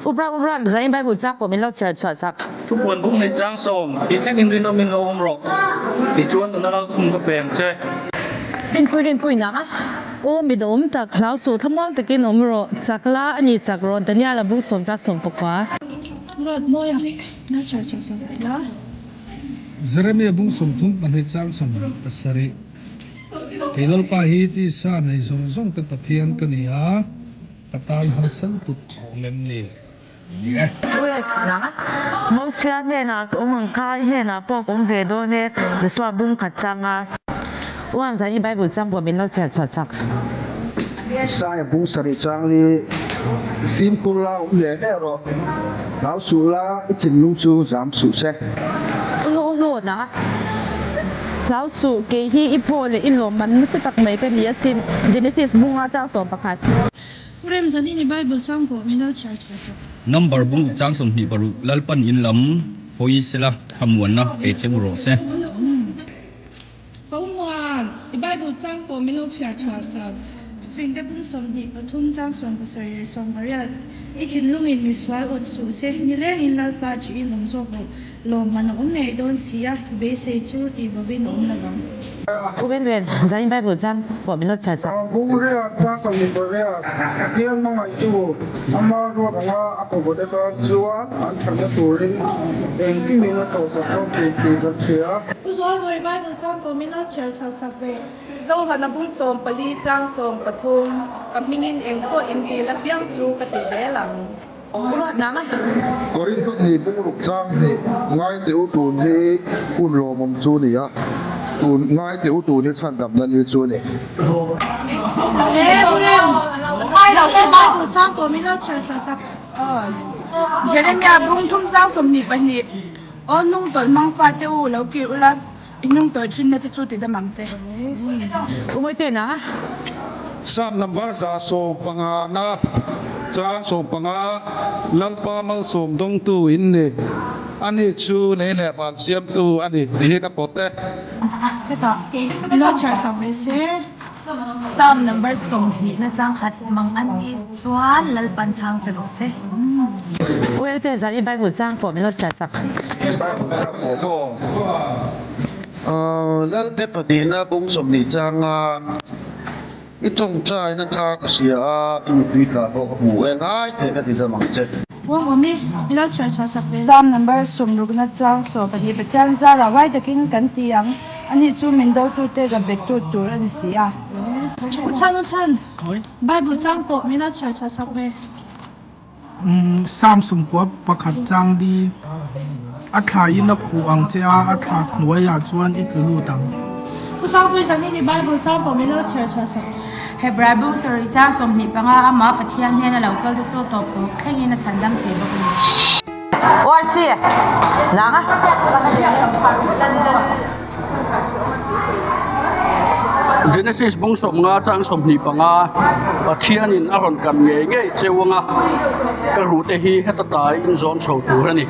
Ubram Ubram, zain Bible chang pawh min lo chhiar chhuah sak. Thupuan bung nei chang sawm, ti thlengin rinawmin lo awm rawh, tichuan nuna lalkhum ka pe ang che. Rinpui rinpui nang a. Aw mi dawm tak, hlau suh thlamuang takin awm rawh, chak la a ni chak rawh, Daniel a bung sawm chang sawm pakua. Ruatmawia, na chhiar chhuah sak rih la. Jeremia bung 32 chang 17. Kei Lalpa hi tisa nei zawng zawng te Pathian ka ni a, ka tan harsa lutuk a awm em ni? Ni e. US nang Mosia hnenah ka awm ang kha, i hnenah pawh ka awm ve dawn e, Joshua bung khat chang a. Uan zan i Bible chang pawh min lo chhiar chhuah sak. Saia bung sarih chang hi fimkhur la awm hle hle rawh, hlau suh la i thinlung chu zam suh se. Uhlu uhlu nang Hlau suh, kei hi i phaw leh i lawmman nasa tak mai ka ni asin, Genesis bunga chang 11. Pu Remzanini Bible chang pawh min lo chhiar chhuah sak. Number bung chang 26 Lalpan in lam hawi sela thlamuanna pe che u rawh se. Ka umuan, i Bible chang pawh min lo chhiar chhuah sak. Fingte bung 23 chang 17 leh 18, I thinlungin misual awt suh se, nilengin Lalpa ṭihin awm zawk rawh. Lawmman a awm ngei dawn si a, beisei chu tih bovin a awm lo vang. U Ben Ben, zain Bible chang pawh min lo chhiar sak. Bungria chang 28, Pathian hmangaihtu ama ruat anga a kawhawte tan chuan an thatna turin engkimin a thawhsak dawn tur tih kan hria. U Zualbawi Bible chang pawh min lo chhiar chhuah sak ve. Zohana bung 14 chang 13, Ka hmingin engpawh inti la piang chu ka ti zel ang. Korinth hnih bungruk chang hnih ngai teh u tun hi hun lawmawm chu ni a, tun ngai teh u tun hi chhandamna ni chu a ni. Jeremia bung thum chang 22, Aw hnungtawlh hmang fate u, lo kir ula, i hnungtawlh thinna te chu ti dam ang che. Psalm number 150 na chang 15, Lalpa malsawm dawngtu in ni, ani chu lei leh van siamtu a ni tih hi ka pawt e. Hetah lo chhiar sak ve se. Psalm number 20 na chang khat mang an ni chuan Lalpan chhang che rawh se. Uelte zan i Bible chang pawh min lo chhiar sak. Bible chang pawh maw? Lalte pahnihna bung 20 changa i tawngtaina kha ka hria a, i mipui tla pawh ka hmu e, ngai thei ka ti dam ang che. Uang awm i, mi lo chhiar chhuah sak ve. Psalm number 60 na chang 12 Pathian zarah uai takin kan ti ang, ani chu min dotute rapbettu tur a ni si a. U chhan u chhan, Bible chang pawh mi lo chhiar chhuah sak ve. Psalm 91 chang di, A thlaiin a khuh ang che a, a thla hnuaiah chuan i tlu lut ang. Pu Sangpui Zanini Bible chang pawh min lo chhiar chhuah sak. Hebrai bung sarih chang 25 amah Pathian hian a lo kal te chu tawp tawp thlengin a chhandam thei bawk a ni. ORC, Nang a? Genesis bung 50 chang 25, Pathianin a rawn kan ngei ngei cheu anga ka ruhte hi heta tai in zawn chho tur a ni.